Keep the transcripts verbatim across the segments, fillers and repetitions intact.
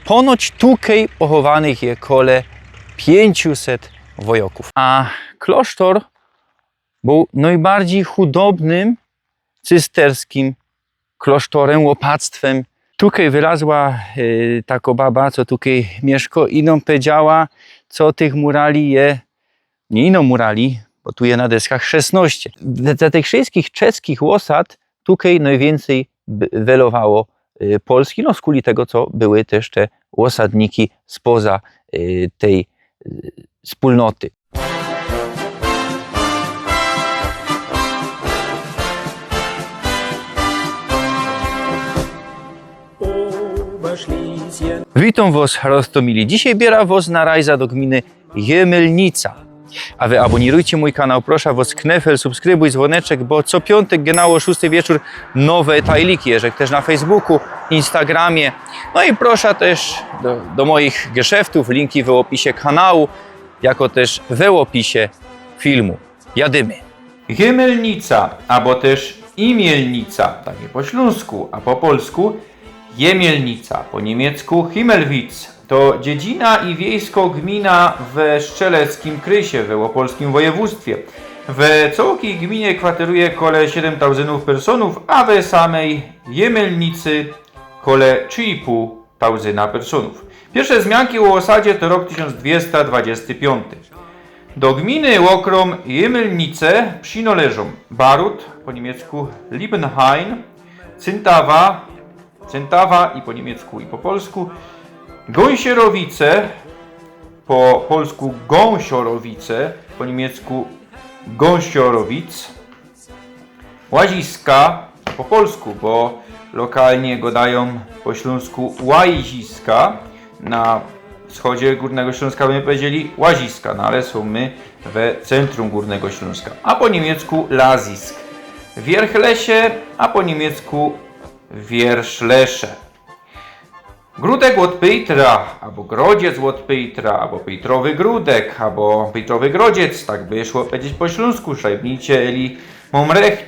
Ponoć tukej pochowanych je kole piyńciuset wojokōw. A klosztor bōł nojbardzij chudobnym cysterskim klosztorem, ôpactwem. Tukej wylazła, e, tako baba, co tukej miyszko, i nōm pedziała, co tych murali je, niy ino murali, bo tu je na deskach szesnŏście. Ze, ze tych wszyskich czeskich ôsad tukej nojwiyncyj b-, welowało, e, Polski, no, skuli tego, co były tyż te ôsadniki spoza, e, tyj, e, spōlnoty. Witōm wŏs, roztōmili. Dzisiej biera wŏs na rajza do gminy Jemyłnica. A wy abōnirujcie mōj kanał, proszã wŏs, knefel, subskrybujcie, dzwōneczek, bo co piōntek genau ô szōstyj wieczōr nowe tajliki, jeżech tyż na Facebooku, Instagramie. No i proszã tyż do, do moich geszeftōw, linki w ôpisie kanału, jako tyż w ôpisie filmu. Jadymy. Jemyłnica, abo tyż Imielnica, tak je po ślōnsku, a po polsku Jemyłnica, po niymiecku Himmelwitz, to dziedzina i wiejsko gmina we strzelecckim krysie we ôpolskim wojewōdztwie. We cołkij gminie kwateruje kole siedym tauzyniōw personōw, a we samej Jemyłnicy kole trzi i pōł tauzyna personōw. Piyrsze zmianki ô ôsadzie to rok tysiōnc dwiesta dwadziesty piōnty. Do gminy ôkrōm Jemyłnice przinŏleżōm Barut, po niymiecku Liebenhain, Cyntawa, Cyntawa i po niymiecku, i po polsku, Gōnsiorowice, po polsku Gąsiorowice, po niymiecku Gąsiorowic, Łaziska, po polsku, bo lokalnie gŏdajōm po ślōnsku Łajziska, na wschodzie Gōrnego Ślōnska by powiedzieli Łaziska, no ale sōm my we centrum Gōrnego Ślōnska, a po niymiecku Lazisk. Wierchlesie, a po niymiecku Wierszlesze. Grōdek ôd Pyjtra, abo Grodziec ôd Pyjtra, abo Pyjtrowy Grōdek, abo Pyjtrowy Grodziec, tak by szło powiedzieć po ślōnsku, szajbnijcie, eli mōm recht.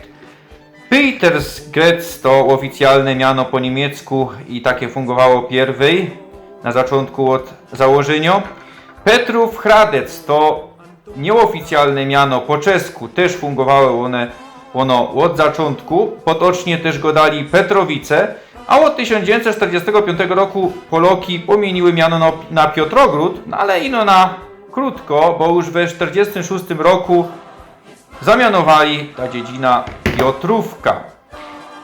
Pyjtersgrec to ôficjalne miano po niymiecku i take fōngowało piyrwyj, na zaczōntku ôd założyniŏ. Petrów Hradec to niyôficjalne miano po czesku, tyż fōngowało ône, ôno ôd zaczōntku, potocznie tyż gŏdali Petrowice, a ôd tysiōnc dziewiyńćset sztyrdziestego piōntego roku Poloki pōmiyniły miano na, na Piotrogród, no ale ino na krōtko, bo już we sztyrdziestym szōstym roku zamianowali ta dziedzina Piotrówka.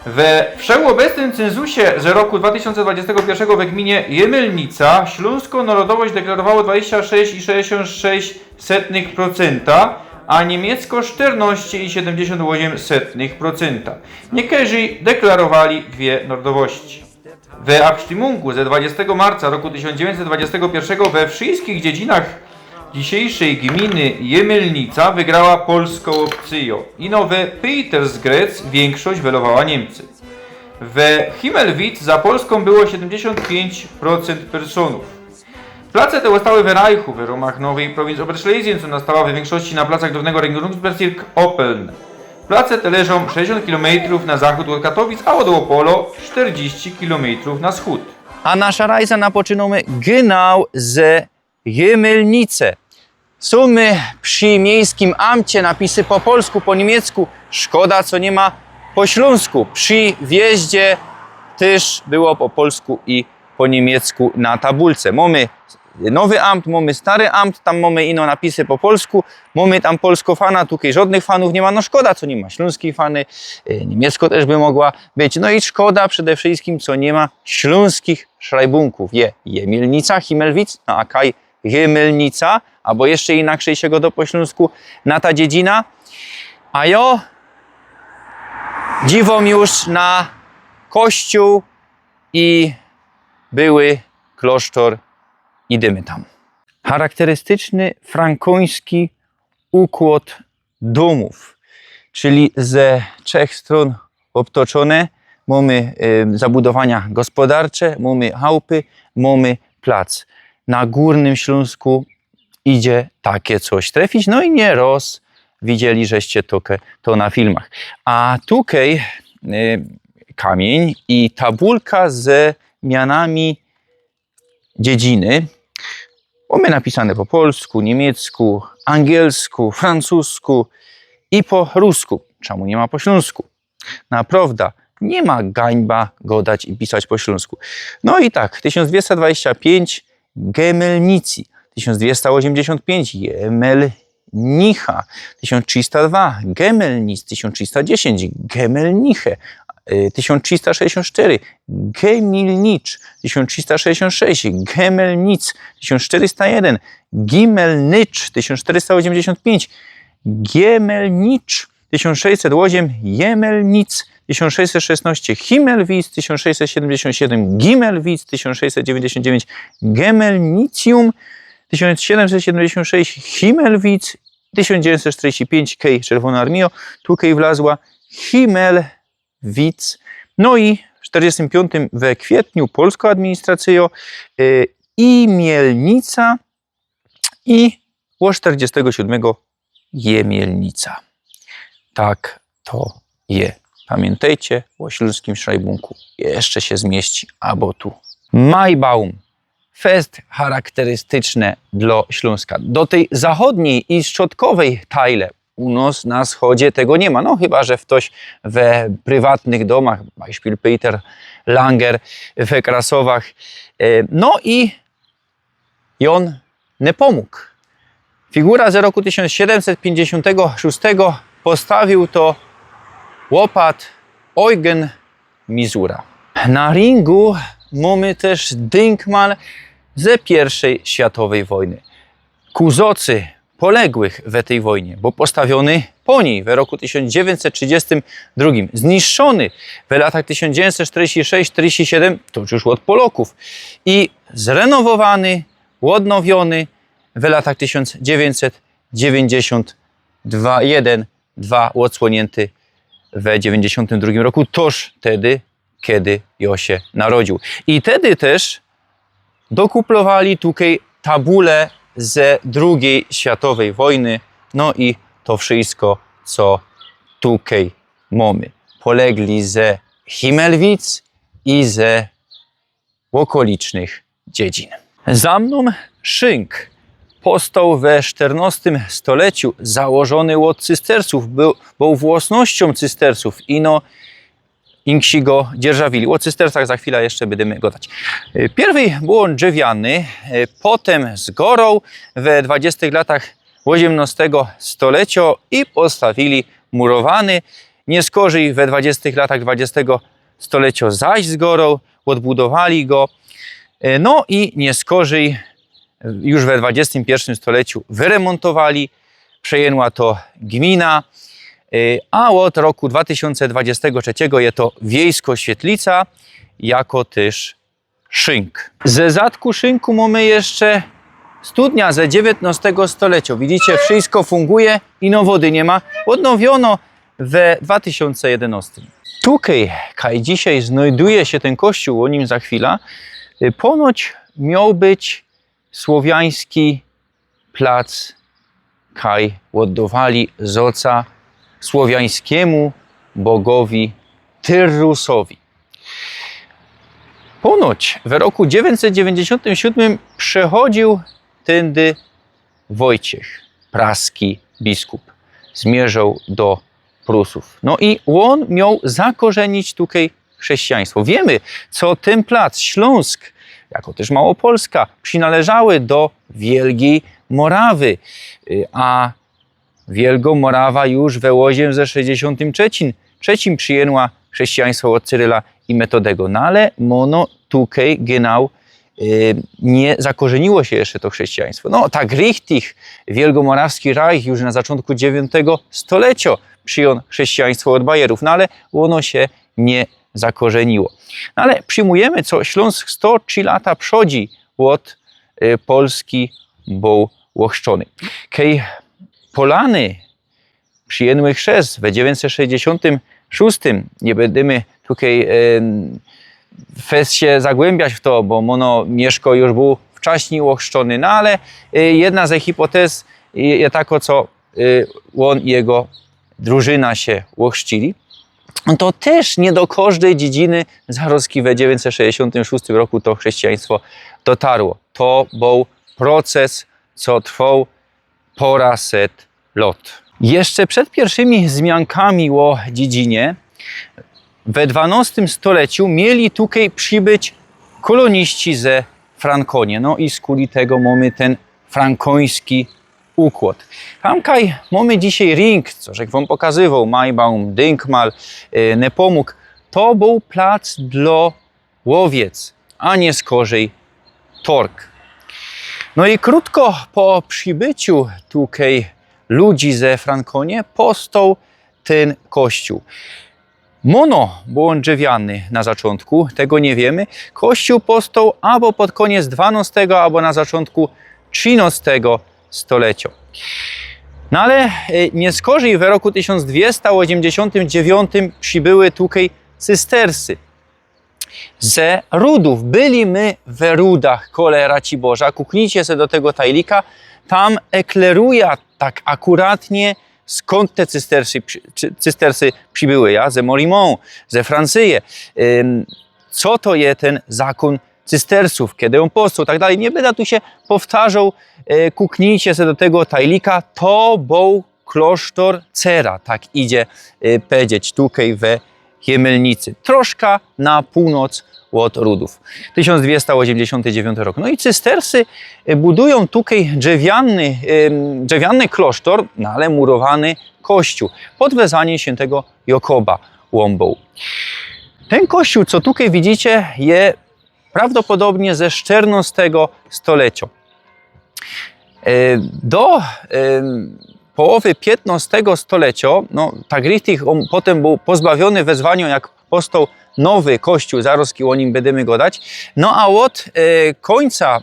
We wszechôbecnym cynzusie z roku dwa tysiōnce dwadziestego piyrszego we gminie Jemyłnica ślōnskõ nŏrodowość deklarowało dwadzieścia sześć i sześćdziesiōnt sześć setnych procenta, a niymiecko sztyrnŏście i siedymdziesiōnt ôziym setnych procenta. Niykerzy deklarowali dwie nŏrodowości. We abstimmōngu ze dwadzieścia marca roku tysiōnc dziewiyńćset dwadziestego piyrszego we wszyskich dziedzinach dzisiejszyj gminy Jemyłnica wygrała polskõ ôpcyjõ. Ino we Pyjtersgrec wiynkrzŏść welowała Niymcy. We Himmelwitz za Polskōm było siedymdziesiōnt piyńć procent personōw. Place te ôstały we Rajchu, we rōmach nowyj prowincji Oberschlesien, co nastała we wiynkrzŏści na placach dŏwnego Regierungsbezirk Oppeln. Place te leżōm sześćdziesiōnt kilōmetrōw na zachōd ôd Katowic, a ôd Ôpolo sztyrdziści kilōmetrōw na wschōd. A nasza rajza napoczynōmy genau ze Jemyłnice. Sōm my przi miejskim amcie, napisy po polsku, po niymiecku. Szkoda, co niy ma po ślōnsku. Przi wjeździe tyż było po polsku i po niymiecku na tabulce. Mōmy nowy amt, mōmy stary amt, tam mōmy ino napisy po polsku, mōmy tam polsko fana, tukej żŏdnych fanōw niy ma, no szkoda, co niy ma ślōnskij fany, y, niymiecko tyż by mogła być, no i szkoda przede wszyjskim, co niy ma ślōnskich szrajbōnkōw. Je Jemyłnica, Himmelwitz, no a kaj Jemyłnica, abo jeszcze inaczyj sie gŏdŏ po ślōnsku na ta dziedzina. A jo dziwōm już na kościōł i były klosztor. Idymy tam. Charakterystyczny frankōński ukłŏd dōmōw, czyli ze trzech strōn ôbtoczōne. Mōmy, y, zabudowania gospodarcze, mōmy chałpy, mōmy plac. Na Gōrnym Ślōnsku idzie take coś trefić, no i niyroz widzieli żeście to, to na filmach. A tukej, y, kamiyń i tabulka ze mianami dziedziny. Mōmy napisane po polsku, niymiecku, angielsku, francusku i po rusku. Czymu niy ma po ślōnsku? Naprŏwdã, niy ma gańba godać i pisać po ślōnsku. No i tak, tysiōnc dwiesta dwadzieścia piyńć, Gemelnicy, tysiōnc dwiesta ôziymdziesiōnt piyńć, Jemelnicha, tysiōnc trzista dwa, Gemelnic, tysiōnc trzista dziesiyńć, Gemelniche, y, tysiōnc trzista sześćdziesiōnt sztyry, Gemilnicz, tysiōnc trzista sześćdziesiōnt sześć, Gemelnic, tysiōnc czterysta jedyn, Gimelnycz, tysiōnc czterysta ôziymdziesiōnt piyńć, Giemelnicz, tysiōnc sześćset ôziym, Jemelnic, tysiōnc sześćset szesnŏście, Himmelwitz, tysiōnc sześćset siedymdziesiōnt siedym, Gimelwitz, tysiōnc sześćset dziewięćdziesiąt dziewięć, Gemelnicium, tysiōnc siedymset siedymdziesiōnt sześć, Himmelwitz, tysiōnc dziewięćset czterdzieści pięć, kej Czerwōnŏ Armijŏ tukej wlazła, Himmelwitz. No i w czterdziestym piątym we kwietniu polskŏ administracyjŏ, y, Imielnica i ôd czterdziestego siódmego Jemielnica. Tak to je. Pamiętajcie, ô ślōnskim szrajbōnku jeszcze sie zmieści, abo tu. Maibaum. Fest charakterystyczne dlŏ Ślōnska. Do tyj zachōdnij i strzodkowyj tajle u nŏs na wschodzie tego niy ma. No chyba że ftoś we prywatnych dōmach, Beispiel Peter Langer we Krasowach. E, no i, i ôn Nepomuk. Figura ze roku tysiōnc siedymset piyńćdziesiōntego szōstego postawiōł to ôpat Eugen Mizura. Na ringu mōmy tyż dynkmal ze piyrwszyj światowyj wojny. Ku zŏcy poległych we tyj wojnie, bo postawiōny po nij we roku tysiōnc dziewięćset trzydziestym drugim, zniszczōny we latach tysiōnc dziewięćset czterdzieści sześć czterdzieści siedym, to już ôd Polŏkōw, i zrenowowany, ôdnowiōny we latach tysiōnc dziewięćset dziewięćdziesiōnt dwa, jeden, dwa, ôdsłōniynty we dziewięćdziesiōntym drugim roku, toż tedy, kej jŏ sie narodziōł. I tedy tyż dokuplowali tukej tabule ze drugij światowyj wojny, no i to wszysko, co tukej mōmy. Polegli ze Himmelwitz i ze ôkolicznych dziedzin. Za mnōm szynk. Postoł we sztyrnŏstym stoleciu, założōny ôd cystersōw, bōł, bōł włŏsnościōm cystersōw, ino inksi go dzierżawili. Ô cystersach za chwila jeszcze bydymy godać. Y, piyrwyj bōł ôn drzewiany, y, potym zgoroł we dwudziestych latach ôziymnŏstego stolecio i postawili murowany. Niyskorzij we dwudziestych latach dwudziestego stolecio zaś zgoroł, ôdbudowali go. E, no i niyskorzij już we dwudziestym piyrwszym stoleciu wyremōntowali, przejyńła to gmina, e, a ôd roku dwa tysiōnce dwudziestego trzeciego je to wiejsko świetlica, jako tyż szynk. Ze zadku szynku mōmy jeszcze studnia ze dziewiyntnŏstego stolecio. Widzicie, wszysko funguje, ino wody niy ma. Ôdnowiōno we dwa tysiōnce jedynŏstym. Tukej, kaj dzisiej znajduje sie tyn kościōł, ô nim za chwila, y, ponoć mioł być słowiański plac, kaj ôddŏwali zŏca słowiańskimu bogowi Tyrusowi. Ponoć we roku dziewięćset dziewięćdziesiątym siódmym przechodził tyndy Wojciech, praski biskup, zmierzał do Prusów. No i ôn miał zakorzenić tukej chrześcijaństwo. Wiymy, co tyn plac, Ślōnsk, jako tyż Małopolska, przinŏleżały do Wielgiej Morawy, y, a Wielgŏ Morawa już we ôziymset sześćdziesiōntym trzecim, trzecim przijyńła chrześcijaństwo ôd Cyryla i Metodego. No ale mōno tukej genau, y, niy zakorzeniło sie jeszcze to chrześcijaństwo. No, tak richtig Wielgomorawski Reich już na zaczōntku dziewiōntego stolecio przijōn chrześcijaństwo ôd Bajerōw, no ale ôno sie niy zakorzeniło. No ale przijmujymy, co Ślōnsk sto trzi lata przodzi ôd, y, Polski bōł ôchrzczōny. Kej Polany przijyńły chrzest we dziewięćset sześćdziesiōntym szōstym, niy bydymy tukej, em, fest sie zagłymbiać w to, bo mōno Mieszko już bōł wczaśnij ôchrzczōny, no ale, y, jedna ze hipotez je, je tako, co, y, ôn i jego drużyna sie ôchrzcili. to tyż niy do kożdyj dziedziny zarostki we dziewiyńćset sześćdziesiōntym szōstym roku to chrześcijaństwo dotarło. To bōł proces, co trwoł pora set lot. Jeszcze przed piyrwszymi zmiankami ô dziedzinie we dwanostym stoleciu mieli tukej przibyć koloniści ze Frankonie. No i skuli tego mōmy tyn frankoński ukłod. Tamkej mōmy dzisiej Ring, co żech wōm pokazywoł, Maibaum, Dynkmal, y, Nepomuk. To bōł plac dlo ôwiec, a niy skorzij torg. No i krōtko po przibyciu tukej ludzi ze Frankonie powstoł tyn kościōł. Mōno bōł ôn drzewiany na zaczōntku, tego niy wiymy. Kościōł powstoł abo pod kōniec dwanostego, abo na zaczōntku trzinostego stolecio. No ale, y, niy skorzij we roku tysiōnc dwiesta ôziymdziesiōntym dziewiōntym przibyły tukej cystersy. Ze Rudōw. Byli my we Rudach, kole Raciborza. Kuknijcie se do tego tajlika. Tam ekleruja tak akuratnie, skōnd te cystersy przi-, cy-, cystersy przibyły, ja? Ze Morimōnt, ze Francyje. Ym, co to je tyn zakōn cystersōw, kedy ôn powstoł, tak dalij. Niy byda tu sie powtarzoł, y, kuknijcie se do tego tajlika. To bōł klosztor Cera, tak idzie, y, powiedzieć, tukej we Jemylnicy. Troszka na pōłnoc ôd Rudōw. Tysiōnc dwiesta ôziymdziesiōnty dziewiōnty rok. No i cystersy, y, budujōm tukej drzewiany, ym, drzewiany klosztor, no ale murowany kościōł. Pod wezyniym świyntego Jakoba ôn bōł. Tyn kościōł, co tukej widzicie, je prawdopodobnie ze sztyrnostego stolecio. E, do, em, połowy piytnostego stolecio, no, tak richtig ôn potym bōł pozbawiōny wezyniŏ, jak powstoł nowy kościōł, zarostki ô nim bydymy gŏdać. No a ôd, e, kōńca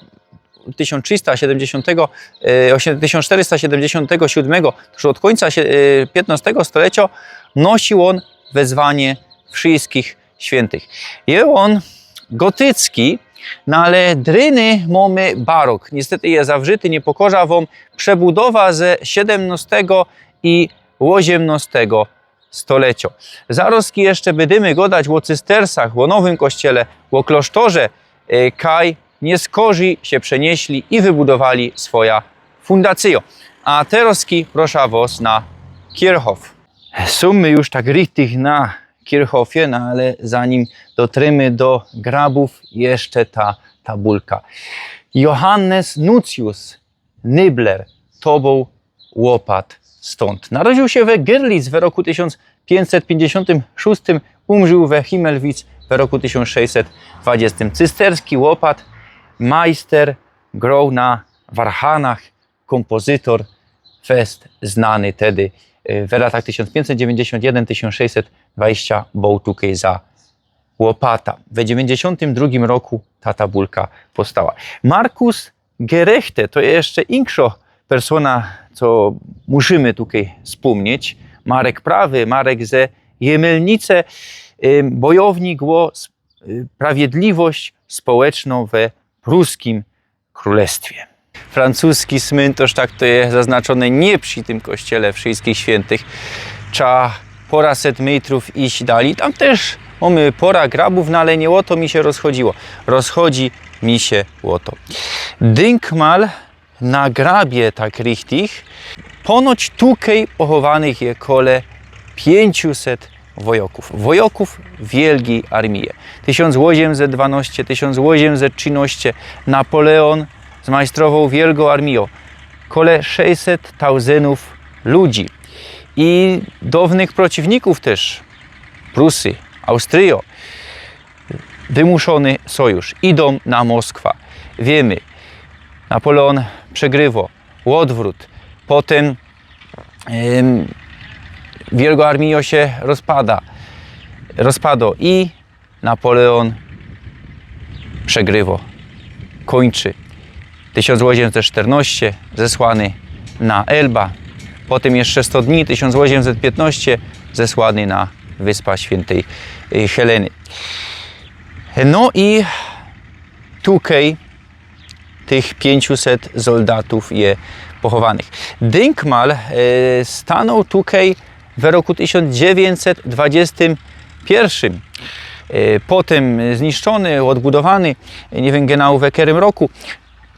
tysiōnc trzysta siedymdziesiōntego, e, ôziym-, tysiōnc sztyrysta siedymdziesiōntego siōdmego, to już ôd kōńca sie-, e, piytnostego stolecio, nosiōł ôn wezyniŏ Wszyjskich Świyntych. Je ôn gotycki, no ale dryny mōmy barok. Niystety je zawrzyty, niy pokŏżã wōm. Przebudowa ze siedymnostego i ôziymnostego stolecio. Zarostki jeszcze bydymy gŏdać ô cystersach, ô nowym kościele, ô klosztorze, e, kaj niyskorzij sie przeniyśli i wybudowali swojã fundacyjõ. A terŏzki proszã wŏs na Kirchhof. Sōm my już tak richtig na Kirchhofie, no ale zanim dotrymy do grabōw, jeszcze ta tabulka. Johannes Nucius Nibler, to bōł ôpat stōnd. Narodziōł sie we Girlitz we roku tysiōnc piyńćset piyńćdziesiōntym szōstym, umrził we Himmelwitz we roku tysiōnc sześćset dwadziestym. Cysterski ôpat, majster, groł na warhanach, kōmpozytor, fest znany tedy, y, we latach tysiōnc piyńćset dziewiyńćdziesiōnt jedyn, tysiōnc sześćset dwadziścia bōł tukej za ôpata. We dziewiyńćdziesiōntym drugim roku ta tabulka powstała. Markus Gerechte, to jeszcze inkszŏ persōna, co musimy tukej spōmnieć. Marek Prawy, Marek ze Jemylnice, ym, bojownik ô s-, y, sprawiedliwość społeczną we pruskim krōlestwie. Francuski smyntŏrz, tak to je zaznaczōne, niy przi tym kościele Wszyjskich Świyntych. Trzeba pora set mejtrōw iś dalij. Tam tyż mōmy pora grabōw, no ale niy ô to mi sie rozchodziło. Rozchodzi mi sie ô to. Dynkmal na grabie tak richtig. Ponoć tukej pochowanych je kole piyńciuset wojokōw. Wojokōw Wielgij Armije. Tysiōnc ôziymset dwanŏście, tysiōnc ôziymset trzynŏście. Napoleōn zmajstrowoł wielgõ armijõ. Kole sześćset tauzyndōw ludzi. I dŏwnych przeciwnikōw tyż. Prusy, Austryjŏ. Wymuszōny sojusz. Idōm na Moskwa. Wiymy. Napoleōn przegrywŏ. Ôdwrōt. Potym, ym, wielgŏ armijŏ sie rozpada. Rozpadŏ i Napoleōn przegrywŏ. Kōńczy. Tysiōnc ôziymset sztyrnŏście, zesłany na Elba. Potym jeszcze sto dni, tysiōnc ôziymset piytnŏście, zesłany na Wyspa Świyntej, y, Heleny. No i tukej tych piyńciuset soldatōw je pochowanych. Dynkmal, e, stanōł tukej We roku tysiōnc dziewiyńćset dwadziestym piyrwszym, e, potym zniszczōny, ôdbudowany, niy wiym, genau we kerym roku.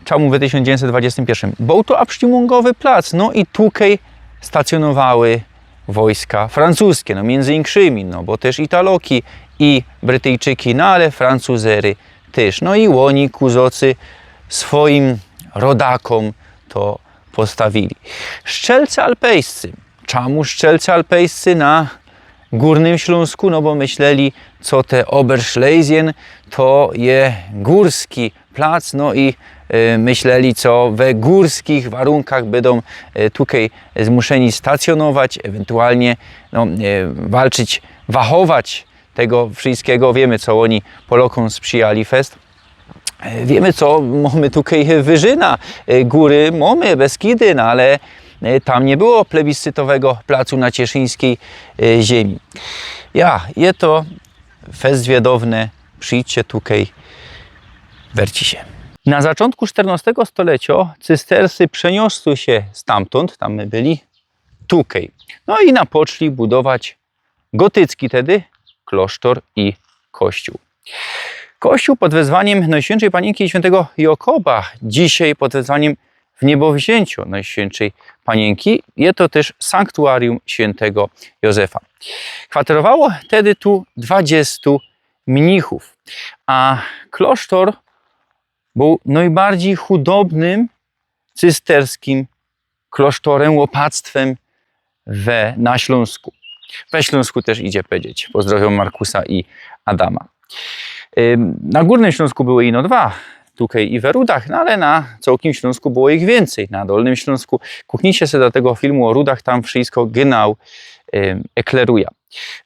Czymu we tysiōnc dziewiyńćset dwadziestym piyrwszym? Bōł to abstimmōngowy plac, no i tukej stacjōnowały wojska francuske, no miyndzy inkszymi, no bo tyż Italoki i Brytyjczyki, no ale Francuzery tyż. No i ôni, Kuzocy, swojim rodakōm to postawiyli. Szczelcy alpejscy. Czymu Szczelcy alpejscy na Gōrnym Ślōnsku? No bo myśleli, co te Oberschlesien to je gōrski plac, no i, e, myśleli, co we gōrskich warunkach bydōm, e, tukej zmuszeni stacjōnować, ewentualnie, no, e, walczyć, wachować tego wszyjskigo. Wiymy, co ôni Polokōm sprzijali fest. E, wiymy, co mōmy tukej wyżyna, e, gōry mōmy, Beskidy, no ale, e, tam niy było plebiscytowego placu na cieszyńskij, e, ziymi. Ja, je to fest zwiadowne, przijdzicie tukej, werci sie. Na zaczōntku szternostego stolecio cystersy przeniosły sie stamtōnd, tam my byli, tukej. No i napoczli budować gotycki tedy klosztor i kościōł. Kościōł pod wezwaniym Nojświyntszej Paniynki i świyntego Jakoba, dzisiej pod wezwaniym Wniebowziyncio Nojświyntszej Paniynki, je to tyż sanktuarium świyntego Józefa. Kwaterowało tedy tu dwadziestu mnichōw, a klosztor bōł nojbardzij chudobnym cysterskim klosztorym, ôpactwym we, na Ślōnsku. We Ślōnsku tyż idzie powiedzieć. Pozdrowiōm Markusa i Adama. Ym, na Gōrnym Ślōnsku były ino dwa, tukej i we Rudach, no ale na cołkim Ślōnsku było ich wiyncyj. Na Dolnym Ślōnsku, kuknijcie se do tego filmu ô Rudach, tam wszyjsko genau, ym, ekleruja.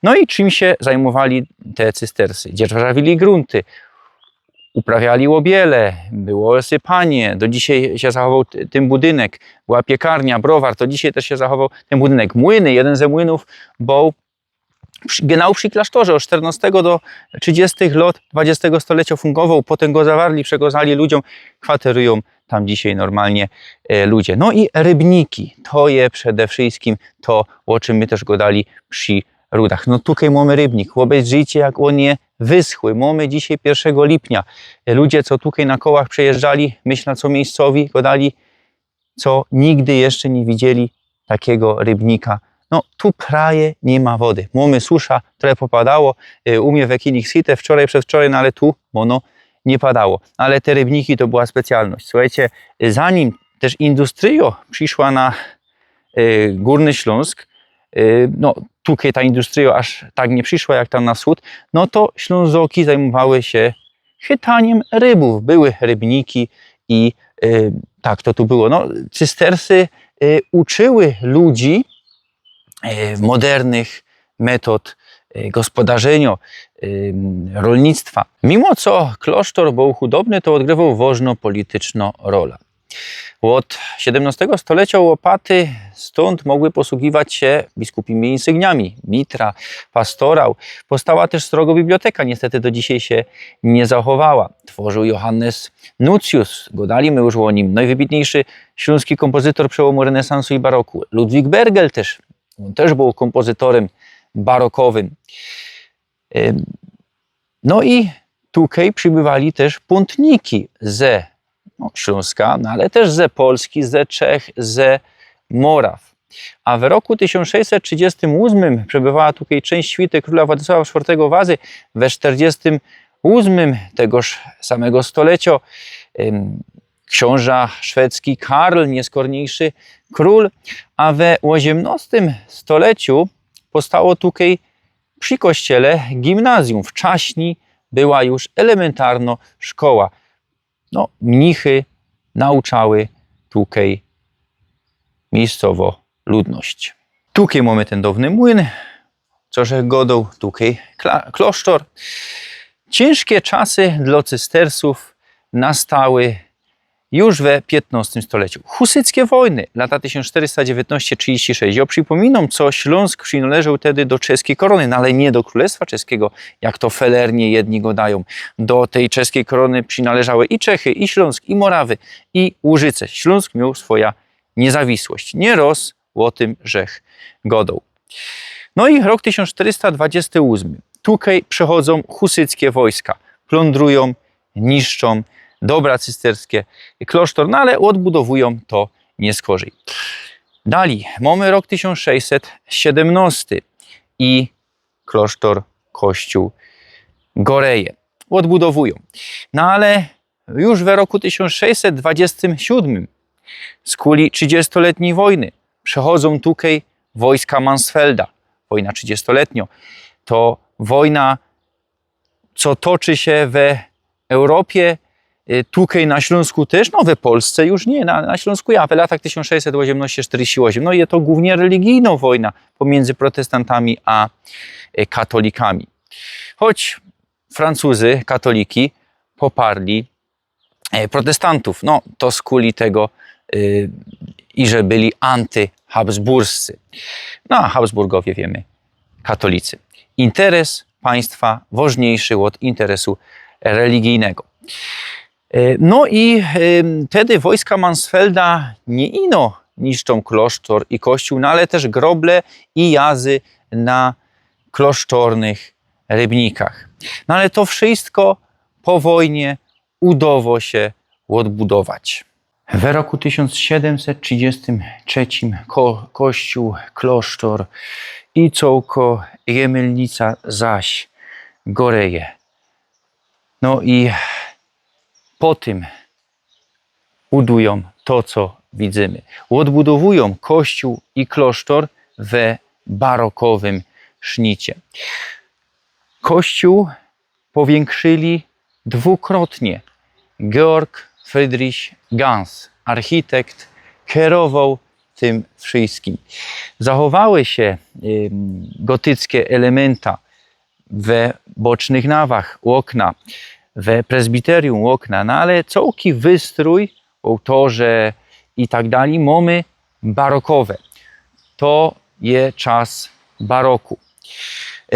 No i czym sie zajmowali te cystersy? Dzierżawili grōnty, uprawiali ôbiele, było sypanie, do dzisiej sie zachowoł t-, tyn budynek, była piekarnia, browar, to dzisiej tyż sie zachowoł tyn budynek. Młyny, jedyn ze młynōw bōł przi, genau przi klasztorze, ôd szternostego do trzidziestych lŏt dwadziestego stolecio fōngowoł, potym go zawarli, przekŏzali ludziōm, kwaterujōm tam dzisiej normalnie, e, ludzie. No i rybniki, to je przede wszyjskim to, ô czym my tyż gŏdali przi Rudach. No tukej mōmy rybnik, ôbezdrzijcie, jak ôn je wyschły. Mōmy dzisiej piyrszego lipnia. Ludzie, co tukej na kołach przejyżdżali, myślã, co miyjscowi, gŏdali, co nigdy jeszcze niy widzieli takigo rybnika. No, tu prawie niy ma wody. Mōmy susza, trochã popadało, y, u mie we Kinigszite wczorej, przedwczorej, no ale tu ôno niy padało. Ale te rybniki to była specjalność. Suchejcie, zanim tyż industryjŏ prziszła na y, Gōrny Ślōnsk, y, no, tukej ta industryjŏ aż tak niy prziszła jak tam na wschōd, no to Ślōnzoki zajmowały sie chytaniym rybōw. Były rybniki i, y, tak to tu było. No, cystersy, y, uczyły ludzi, y, modernych metod, y, gospodarzyniŏ, y, rolnictwa. Mimo co klosztor bōł chudobny, to ôdgrywoł wŏżno polityczno rola. Ôd siedymnŏstego stolecio ôpaty stōnd mogły posugiwać sie biskupimi insygniami. Mitra, pastorał. Powstała tyż srogo biblioteka, niystety do dzisiej sie niy zachowała. Tworził Johannes Nucjus, gŏdali my już ô nim, nojwybitniyjszy ślōnski kōmpozytor przełōmu renesansu i baroku. Ludwik Bergel tyż, ôn tyż bōł kōmpozytorym barokowym. Ym, No i tukej przibywali tyż pōntniki ze, no, Ślōnska, no ale tyż ze Polski, ze Czech, ze Moraw. A w roku tysiōnc sześćset trzidziestym ôsmym przebywała tukej czynść świty krōla Władysława sztwŏrtego Wazy, we sztyrdziestym ôsmym tegoż samego stolecio, ym, ksiōnża szwedzki Karl, niyskorniyjszy krōl, a we ôziymnŏstym stoleciu powstało tukej przi kościele gimnazjum. Wczaśnij była już elementarno szkoła. No, mnichy nauczały tukej miyjscowŏ ludność. Tukej mōmy tyn downy młyn, co żech gŏdoł, tukej kla-, klosztor. Ciynżkie czasy dlŏ cystersōw nastały już we piytnŏstym stoleciu. Husyckie wojny, lata tysiōnc sztyrysta dziewiyntnŏście trzidziści sześć. Jŏ przipōminōm, co Ślōnsk przinŏleżoł tedy do czeskij korōny, no ale niy do Krōlestwa Czeskigo, jak to felernie jedni gŏdajōm. Do tyj czeskij korōny przinŏleżały i Czechy, i Ślōnsk, i Morawy, i Łużyce. Ślōnsk mioł swoja niyzawisłość. Niy roz ô tym żech gŏdoł. No i rok tysiōnc sztyrysta dwadziesty ôsmy. Tukej przichodzōm husyckie wojska, plōndrujōm, niszczōm dobra cysterskie, klosztor, no ale ôdbudowujōm to niy skorzyj. Dalij, mōmy rok tysiōnc sześćset siedymnŏsty i klosztor, kościōł goreje. Ôdbudowujōm. No ale już we roku tysiōnc sześćset dwadziestym siódmym, skuli trzidziestoletnij wojny, przechodzōm tukej wojska Mansfelda. Wojna trzidziestoletniŏ. To wojna, co toczy sie we Europie, y, tukej na Ślōnsku tyż, no we Polsce już niy, na, na Ślōnsku ja, w latach tysiōnc sześćset ôziymnŏście sztyrdziści ôziym. No i to głōwnie religijnŏ wojna pomiyndzy protestantami a, y, katolikami. Choć Francuzy, katoliki, poparli, e, protestantōw. No, to skuli tego, y, iże byli antyhabsburscy. No, a Habsburgowie, wiymy, katolicy. Interes państwa ôżniejszy ôd interesu religijnego. E, no i, em, tedy wojska Mansfelda niy ino niszczōm klosztor i kościōł, no ale tyż groble i jazy na klosztornych rybnikach. No ale to wszystko po wojnie udowo sie ôdbudować. We roku tysiōnc siedymset trzidziestym trzecim ko-, kościōł, klosztor i cołko Jemylnica zaś goreje. No i po tym udujōm to, co widzymy. Ôdbudowujōm kościōł i klosztor we barokowym sznicie. Kościōł powiynkshili dwukrotnie. Georg Friedrich Ganz, architekt, kerowoł tym wszyjskim. Zachowały sie, ym, gotyckie elementa we bocznych nawach ôkna, we prezbiterium ôkna, no ale cołki wystrōj, ôłtorze i tak dalij, mōmy barokowe. To je czas baroku.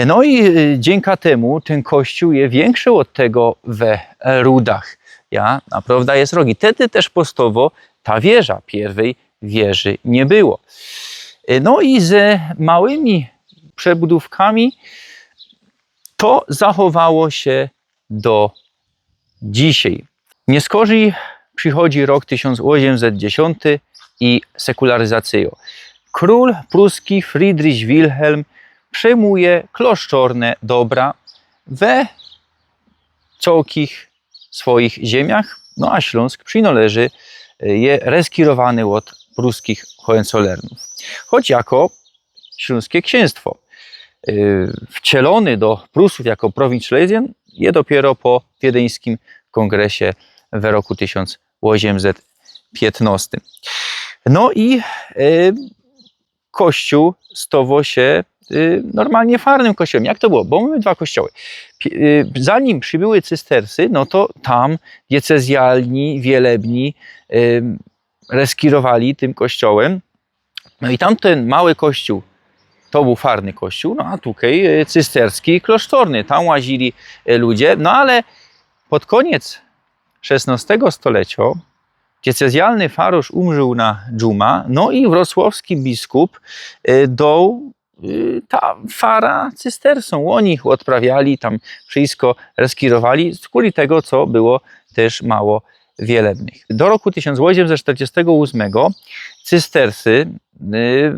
No i, y, dziynka tymu tyn kościōł je wiynkszi ôd tego we Rudach. Ja, naprŏwda je srogi. Tedy tyż powstała ta wieża, piyrwyj wieży niy było. Y, no i ze małymi przebudōwkami to zachowało sie do dzisiej. Niy skorzyj przichodzi rok tysiōnc ôziymset dziesiōnty i sekularyzacyjŏ. Krōl pruski Friedrich Wilhelm przejmuje klosztorne dobra we cołkich swojich ziymniach, no a Ślōnsk przinŏleży, je reskirowany ôd pruskich Hohenzollernōw. Choć jako ślōnskie ksiynstwo. Y, wcielōny do Prusōw jako Provinzschlesien je dopiyro po wiedyńskim kōngresie we roku tysiōnc ôziymset piytnŏstym. No i, y, kościōł stało sie, y, normalnie farnym kościołym. Jak to było? Bo mōmy dwa kościoły. Pi-, y, zanim przibyły cystersy, no to tam diecezjalni, wielebni, y, reskirowali tym kościołym. No i tamtyn mały kościōł to bōł farny kościoł, no a tukej, y, cysterski, klosztorny. Tam łazili, y, ludzie, no ale pod kōniec szesnŏstego stoleciŏ diecezjalny farŏrz umrzōł na dżuma, no i wrocławski biskup, y, doł, y, ta fara cystersōm. Ôni ôdprawiali, tam wszyjsko reskirowali, skuli tego, co było tyż mało wielebnych. Do roku tysiōnc ôziymset sztyrdziestego ôsmego cystersy, y,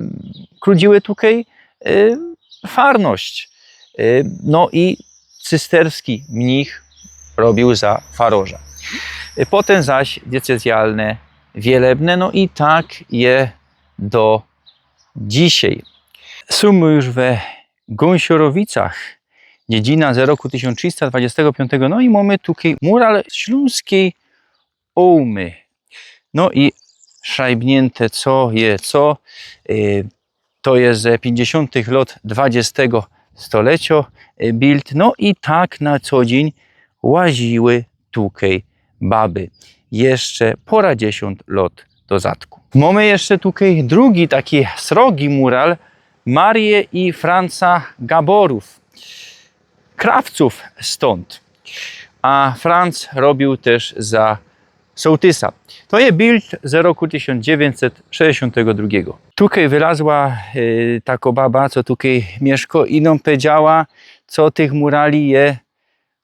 krudziły tukej, y, farność. Y, no i cysterski mnich robiōł za farŏrza. Y, potym zaś diecezjalne wielebne, no i tak je do dzisiej. Sōm już we Gōnsiorowicach, dziedzina z roku tysiōnc trzysta dwudziestego piątego, no i mōmy tukej mural ślōnskij Ōłmy. No i szrajbniynte, co je co, y, to je ze piyńćdziesiōntych lŏt dwudziestego stoleciŏ, y, bild. No i tak na co dziyń łaziły tukej baby jeszcze pora dziesiōnt lŏt do zadku. Mōmy jeszcze tukej drugi taki srogi mural Marie i Franca Gaborōw, krawcōw stōnd. A Franc robiōł tyż za sołtysa. To je bild z roku tysiōnc dziewiyńćset sześćdziesiōntego drugigo. Tukej wylazła e, tako baba, co tukej miyszko, i nōm pedziała, co tych murali je,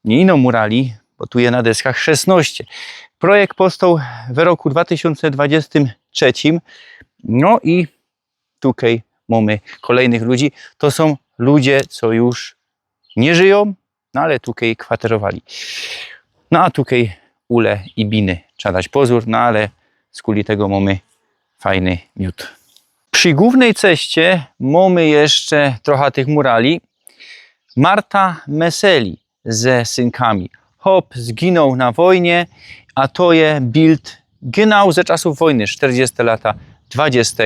niy ino murali, bo tu je na deskach szesnŏście. Projekt powstoł w roku dwa tysiōnce dwadzieścia trzecim. No i tukej mōmy kolejnych ludzi. To sōm ludzie, co już niy żyjōm, no ale tukej kwaterowali. No a tukej ule i biny, trzeba dać pozōr, no ale skuli tego mōmy fajny miōd. Przi głōwnyj ceście mōmy jeszcze trocha tych murali. Marta Meseli ze synkami. Chop zginōł na wojnie, a to je bild genau ze czasōw wojny, sztyrdzieste lata dwadzieścia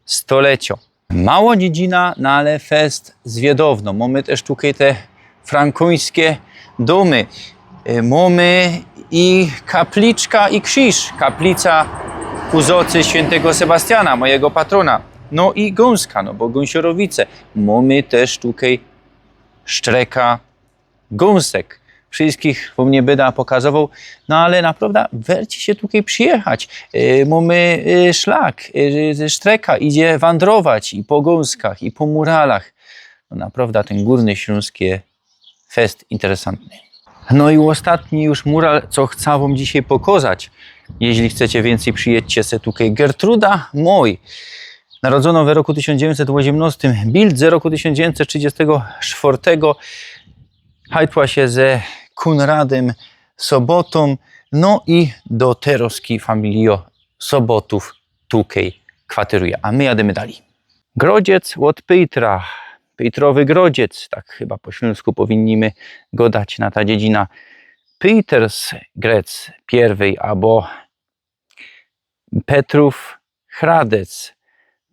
stolecio. Mało dziedzina, no ale fest zwiedowno. Mōmy tyż tukej te frankōńske dōmy. Y, mōmy i kapliczka, i krziż. Kaplica ku zŏcy świyntego Sebastiana, mojigo patrōna. No i gōnska, no bo gōnsiorowice. Mōmy tyż tukej sztreka gōnsek. Wszyjskich wōm niy byda pokazowoł, no ale naprŏwda werci sie tukej przijechać. Y, mōmy y, szlak, y, sztreka idzie wandrować i po gōnskach, i po muralach. No naprŏwda tyn Gōrny Ślōnsk je fest interesantny. No i ôstatni już mural, co chcã wōm dzisiej pokozać. Jeźli chcecie wiyncyj, przijedzcie se tukej. Gertruda Moy, narodzōno w roku tysiōnc dziewiyńćset ôziymnŏstym, bild z roku tysiōnc dziewiyńćset trzidziestego sztwŏrtego. Hajtła sie ze Kōnradym Sobotōm, no i do teroski familijo Sobotōw tukej kwateruje. A my jadymy dalij. Grodziec ôd Pyjtra, Pyjtrowy Grodziec, tak chyba po ślōnsku powinniśmy godać na ta dziedzina. Pyjters Grec pierwyj, abo Petrōw Hradec,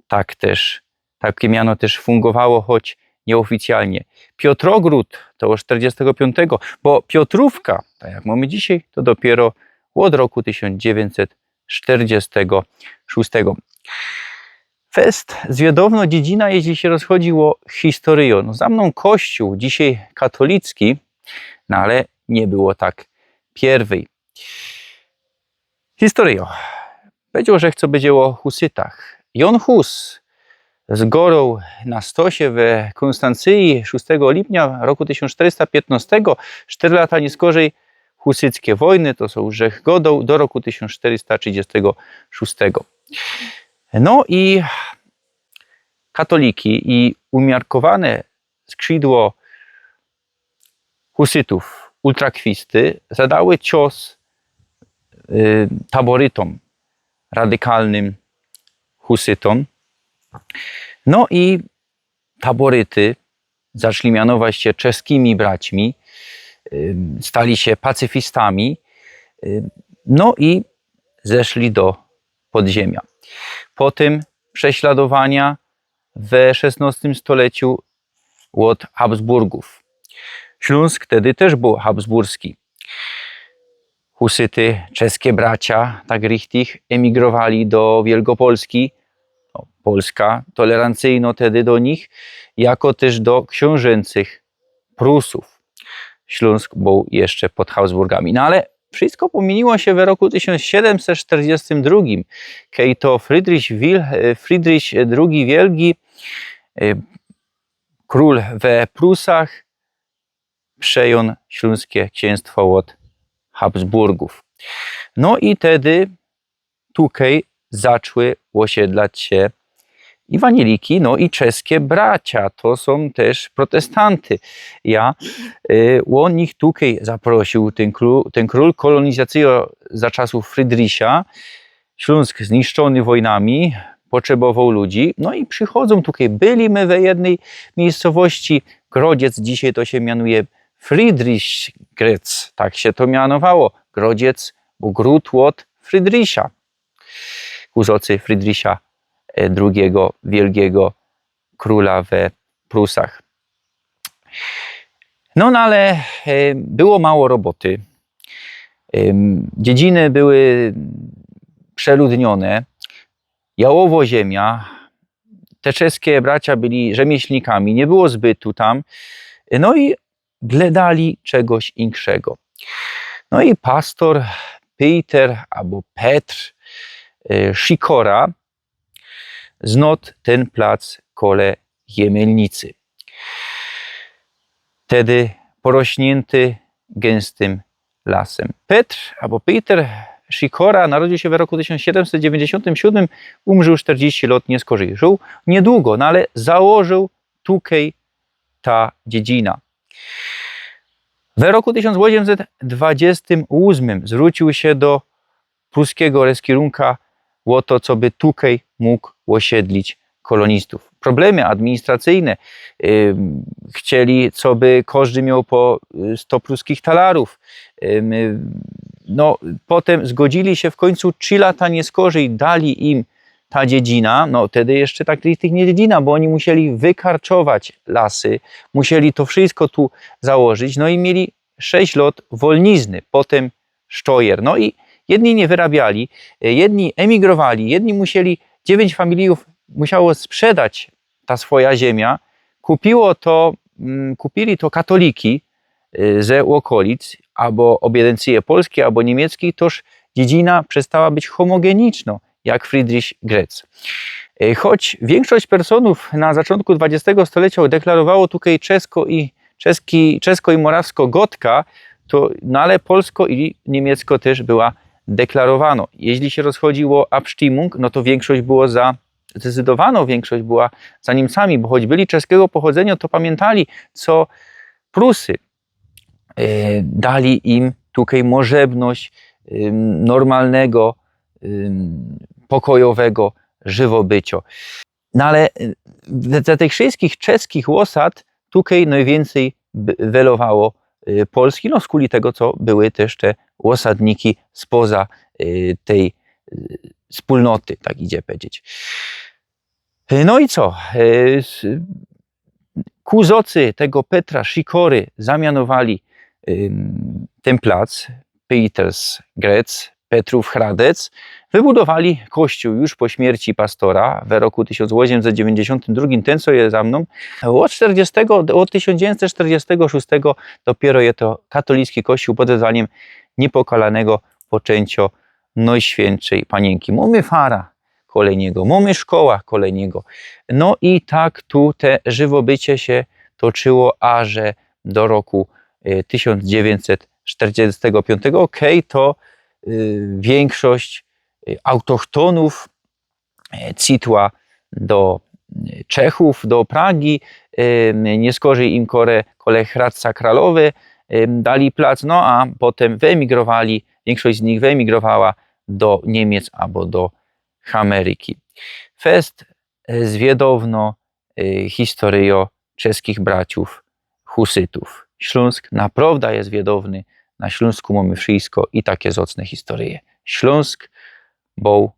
tak tyż, take miano tyż fungowało, choć niyôficjalnie. Piotrogród to ôd sztyrdziestego piōntego, bo Piotrōwka, tak jak mōmy dzisiej, to dopiyro ôd roku tysiōnc dziewiyńćset sztyrdziestego szōstego. Fest zwiedowno dziedzina, jeźli sie rozchodzi ô historyjo. No, za mnōm kościōł, dzisiej katolicki, no ale niy było tak pierwyj. Historyjo. Powiedzioł, że chce być ô husytach. Jōn Hus zgoroł na stosie we Kōnstancyji szōstego lipnia roku tysiōnc sztyrysta piytnŏstego. Sztyry lata niyskorzej husyckie wojny, to co żech godoł, do roku tysiōnc sztyrysta trzidziestego szōstego. No i katoliki i umiarkowane skrzidło husytōw, ultrakwisty, zadały cios y, taborytōm, radykalnym husytōm. No i taboryty zaczli mianować sie czeskimi braćmi, y, stali sie pacyfistami, y, no i zeszli do podziymia. Potym prześladowania we szesnŏstym stoleciu ôd Habsburgōw. Ślōnsk tedy tyż bōł habsburski. Husyty, czeskie bracia, tak richtig, emigrowali do Wielkopolski. No, Polska tolerancyjno tedy do nich, jako tyż do ksiōnżynczych Prusōw. Ślōnsk bōł jeszcze pod Habsburgami. No ale wszysko pomiyniło sie we roku tysiōnc siedymset sztyrdziestym drugim, kej to Friedrich Wil-, Friedrich drugi Wielgi, e, krōl we Prusach, przejōn ślōnskie ksiynstwo ôd Habsburgōw. No i tedy tukej zaczły ôsiedlać sie ewanieliki, no i czeskie bracia, to sōm tyż protestanty. Ja, y, ôn ich tukej zaprosiōł, tyn krō-, tyn krōl, kolonizacyjŏ za czasōw Friedricha. Ślōnsk zniszczōny wojnami, potrzebowoł ludzi, no i przichodzōm tukej. Byli my we jednyj miyjscowości, Grodziec, dzisiej to sie mianuje Friedrichsgrez, tak sie to mianowało, Grodziec, bo gród ôd Friedricha, ku zŏcy Friedricha, e, drugigo, wielgigo krōla we Prusach. No, no ale, e, było mało roboty. Em, dziedziny były przeludniōne. Jałowo ziymia. Te czeskie bracia byli rzemieślnikami, niy było zbytu tam. No i gledali czegoś inkszego. No i pastor Peter abo Petr, e, Sikora, znot tyn plac kole Jemielnicy. Tedy porośniynty gęstym lasem. Petr abo Peter Sikora narodził się w roku tysiōnc siedymset dziewiyńćdziesiōntym siódmym, umrzōł sztyrdziści lot niyskorzij. Żył niydługo, no ale założył tukej ta dziedzina. We roku tysiōnc ôziemset dwadziestym ôsmym zwrōcił sie do pruskigo reskirunka ô to, coby tukej mōg ôsiedlić kolōnistōw. Problemy administracyjne, ym, chcieli, coby kożdy mioł po, y, sto pruskich talarōw. Ym, y, no, potym zgodzili sie w kōńcu, trzi lata niyskorzij dali im ta dziedzina, no, tedy jeszcze tak tych niy dziedzina, bo ôni musieli wykarczować lasy, musieli to wszysko tu założyć, no i mieli sześć lot wolnizny, potym sztojer. No i jedni niy wyrabiali, e, jedni emigrowali, jedni musieli, dziewiyńć familijōw musiało sprzedać ta swoja ziymia, kupiło to, mm, kupili to katoliki, y, ze ôkolic, abo ôbiedyńcyje polskij, abo niymiecki, toż dziedzina przestała być homogeniczno, jak Friedrich Grätz. Y, choć wiynkszość personōw na zaczōntku dwadziestego stolecia deklarowało tukej czesko i, czeski, czesko i morawsko gotka, to, no ale polsko i niymiecko tyż była deklarowano. Jeźli sie rozchodziło ô Abstimmung, no to wiynkszość było za, zdecydowano wiynkszość była za Niymcami, bo choć byli czeskigo pochodzynio, to pamiyntali, co Prusy, e, dali im tukej możebność, ym, normalnego, ym, pokojowego żywobycio. No ale, y, ze, ze tych wszyskich czeskich ôsad tukej nojwiyncyj b-, welowało, y, Polski, no, skuli tego, co były tyż te ôsadniki spoza, y, tyj, y, spōlnoty, tak idzie powiedzieć. Y, no i co? Y, s-, kōzocy tego Petra Sikory zamianowali, ym, tyn plac, Peters Grätz, Petrów Hradec, wybudowali kościōł już po śmierci pastora we roku tysiōnc ôziemset dziewiyńćdziesiōntym drugim, tyn, co je za mnōm. Ôd sztyrdziestego, ôd tysiōnc dziewiyńćset sztyrdziestego szōstego dopiero je to katolicki kościōł pod wezwaniym Niypokalanego Poczyncio Nojświyntszyj Paniynki. Mōmy fara kole niego, mōmy szkoła kole niego. No i tak tu te żywobycie sie toczyło aże do roku, y, tysiōnc dziewiyńćset sztyrdziestego piōntego, kej to, y, wiynkszość, y, autochtonōw, y, citła do, y, Czechōw, do Pragi, y, niyskorzij im kore, kole Hradca Kralowy, y, dali plac, no a potym wyemigrowali, wiynkszość z nich wyemigrowała do Niymiec abo do Hameryki. Fest, y, zwiedowno, y, historyjo czeskich braciōw husytōw. Ślōnsk naprowda je zwiedowny, na Ślōnsku mōmy wszysko i take zocne historyje. Ślōnsk bōł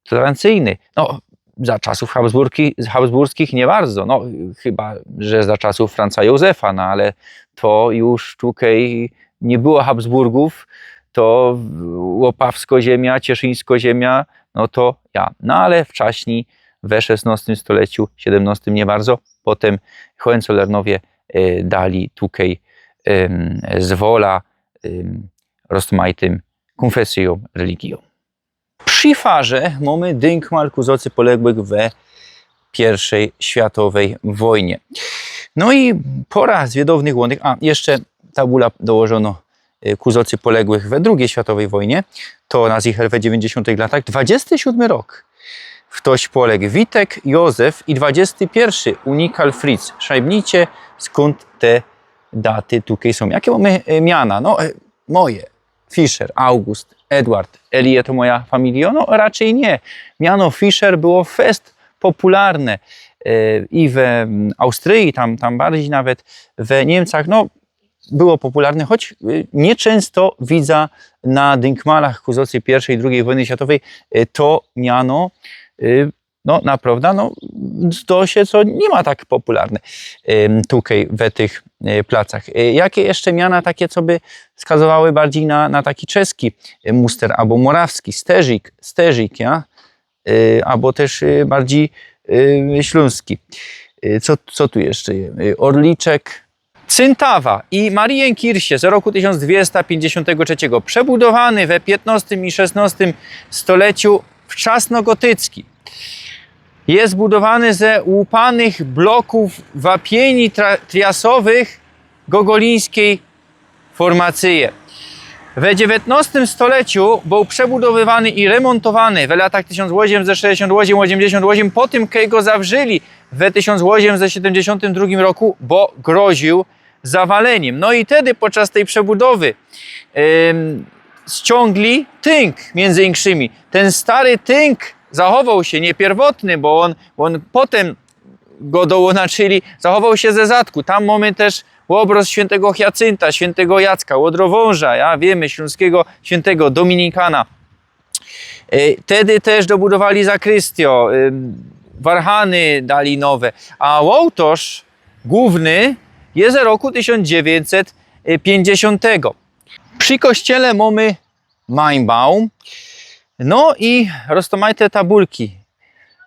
tolerancyjny. No, za czasōw Habsburgi-, Habsburskich niy bardzo, no, chyba że za czasōw Franca Józefa, no ale to już tukej niy było Habsburgōw, to w-, Łopawsko ziymia, Cieszyńsko ziymia, no to ja. No ale wczaśnij, we szesnostym stoleciu, siedymnostym niy bardzo, potym Hohenzollernowie, e, dali tukej, em, zwola, em, rozmajtym kōnfesyjōm, religijōm. Przi farze mōmy dynkmal ku zoczi poległych we piyrwszej światowyj wojnie. No i pora zwiedownych łōnek, a jeszcze tabula dołożono, y, ku zoczi poległych we drugij światowyj wojnie, to na zicher we dziewiyńćdziesiōntych latach, dwadziesty siódmy rok. Ftoś poległ, Witek Józef i dwadziesty piyrwszy, Unikal Fritz. Szajbnijcie, skōnd te daty tukej sōm. Jake mōmy, y, miana? No, y, moje. Fischer, August, Edward. Eli je to moja familijo? No, raczyj niy. Miano Fischer było fest popularne, e, i we, mm, Austryji, tam, tam bardzij nawet, we Niymcach, no, było popularne, choć, y, niy czynsto widza na dynkmalach ku zoczi piyrwszyj i drugij wojny światowyj, y, to miano, y, no, naprowda, no, zdo sie, co niy ma tak popularne, ym, tukej we tych, y, placach. Y, jake jeszcze miana take, co by wskazowały bardzij na, na taki czeski, y, muster, abo morawski, Sterzik, Sterzik, ja? Y, abo tyż, y, bardzij, y, ślōnski. Y, co, co tu jeszcze je? Y, Orliczek, Cyntawa i Marienkirche z roku tysiōnc dwiesta piyńćdziesiōntego trzeciego, przebudowany we piyntostymi i szesnostym stoleciu w czasnogotycki. Jest budowany ze łupanych blokōw wapieni tra- triasowych gogolińskij formacyje. We dziewiętnostym stoleciu bōł przebudowywany i remōntowany we latach tysiōnc ôziemset sześćdziesiōnt ôziemset ôziemdziesiōnt ôziemset, po tym, jak go zawrzeli we tysiōnc ôziemset siedymdziesiōntym drugim roku, bo groziōł zawalenim. No i wtedy podczas tej przebudowy ym, ściōngli tynk, między innymi. Ten stary tynk zachowoł się, nie pierwotny, bo on, on potem go dołōnczyli, zachowoł się ze zatku. Tam mōmy też ôbrŏz świyntego Hiacynta, świyntego Jacka, Łodrowōnża, ja wiemy, ślōnskigo świyntego Dominikana. E, Wtedy też dobudowali zakrystijo, ym, warhany dali nowe, a ôłtŏrz głōwny jest z roku tysiōnc dziewięćset piyńćdziesiōntego. Przi kościele mōmy Maibaum, no i roztōmajte tabulki.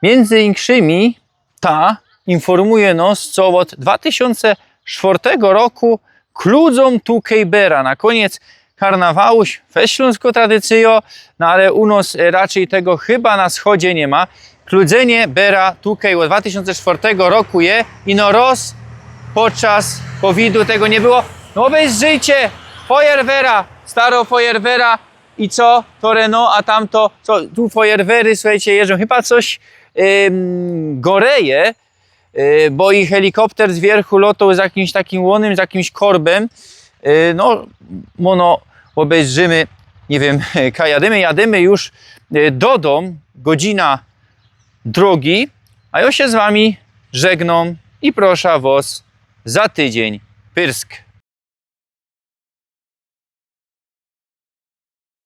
Między innymi ta informuje nos, co ôd dwa tysiōnce sztwŏrtego roku kludzōm tukej bera. Na kōniec karnawału, we ślōnsko tradycyjo, no ale u nos, e, raczyj tego chyba na wschodzie niy ma. Kludzenie bera tukej ôd dwa tysiōnce sztwŏrtego roku je, ino roz podczas covidu tego niy było. No ôbejrzyjcie, fojerwera, staro fojerwera i co? To Renault, a tamto, co? Tu fojerwery, słuchejcie, jeżdżōm. Chyba coś, ym, goreje, y, bo i helikopter z wierzchu lotōł z jakimś takim łonym, z jakimś korbym. Y, no, mono ôbejrzymy, niy wiym, kaj jadymy, jadymy już, y, do dōm, godzina drogi, a jŏ sie z wami żegnōm i proszã wŏs za tydziyń. Pyrsk.